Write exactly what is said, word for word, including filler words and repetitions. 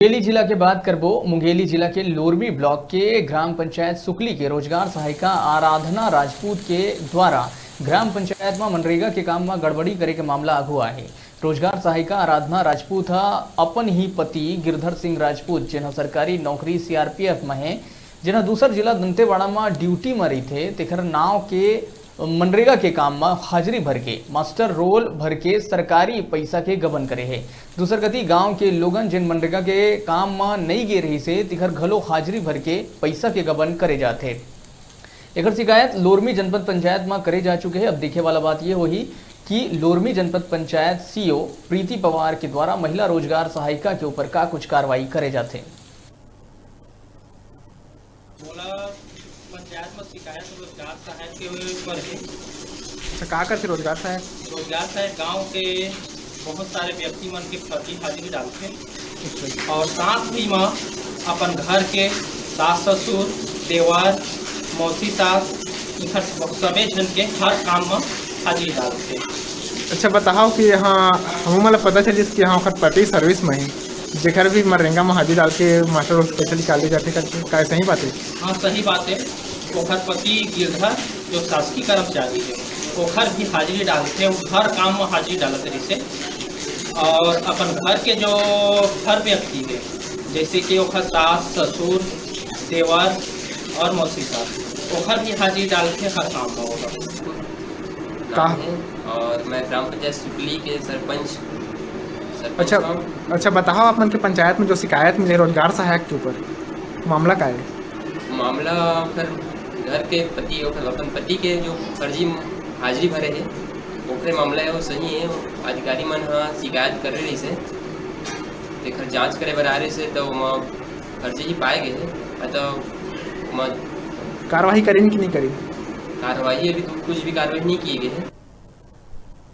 मुंगेली जिला के बात करबो। मुंगेली जिला के लोरमी ब्लॉक के ग्राम पंचायत सुकली के रोजगार सहायिका आराधना राजपूत के द्वारा ग्राम पंचायत म मनरेगा के काम म गड़बड़ी करे के मामला आघू आए हे। रोजगार सहायिका आराधना राजपूत ह अपन ही पति गिरधर सिंह राजपूत, जेन ह सरकारी नौकरी सीआरपीएफ म हे, जेन ह दूसर जिला दंतेवाड़ा म ड्यूटी म रहिथे, तेखर नाव के मनरेगा के काम म हाजिरी भर के, मास्टर रोल भर के सरकारी पइसा के गबन करे हे। दूसर कति गांव के लोगन, जेन मनरेगा के काम म नइ गे रहिस हे, तिखर घलो हाजिरी भर के पइसा के गबन करे जाथे। एखर शिकायत लोरमी जनपद पंचायत म करे जा चुके हे। अब देखे वाला बात ये होही कि लोरमी जनपद पंचायत सीईओ प्रीति पवार के द्वारा महिला रोजगार सहायिका के ऊपर का कुछ कार्रवाई करे जाथे। मोला पंचायत म शिकायत रोजगार सहायक के ऊपर हे। अच्छा, का करथे रोजगार सहायक? रोजगार सहायक गांव के बहुत सारे व्यक्ति मन के प्रति हाजिरी डालथे और साथ ही म अपन घर के सास ससुर, देवर, मौसी सास, इखर सबे झन के हर काम म हाजिरी डालथे। अच्छा, बताओ कि यहाँ हमू मन ल पता चलिस कि यहाँ ओखर पति सर्विस म हे, जेकर भी मनरेगा म हाजिरी डाल के मास्टर रोल के पइसा निकाले जाथे करके, का सही बात हे? हाँ, सही बात हे। ओखर पति गिरधर, जो शासकीय कर्मचारी हे, ओखर भी हाजिरी डालथे, वो हर काम म हाजिरी डालत रहिसे। और अपन घर के जो हर व्यक्ति हे, जैसे कि ओखर सास, ससुर, देवर और मौसी सास, ओखर भी हाजिरी डालथे हर काम म। ओखर का? नाम है और मैं ग्राम पंचायत सुकली के सरपंच, सरपंच अच्छा, हूँ। अच्छा, बताओ, आप मन के पंचायत में जो शिकायत मिले रोजगार सहायक के ऊपर, मामला का है? मामला ओखर घर के पति, ओखर अपन पति के जो फर्जी हाजिरी भरे हे, ओखरे मामला है, वो सही है। अधिकारी मन ह शिकायत करे रहिस हे, तेखर जांच करे बर आ रहिस हे, तो ओमा फर्जी ही पाए गए हे। तो ओमा कार्रवाई करिन कि नहीं करिन? कार्रवाई अभी तो कुछ भी कार्रवाई नहीं की गई है।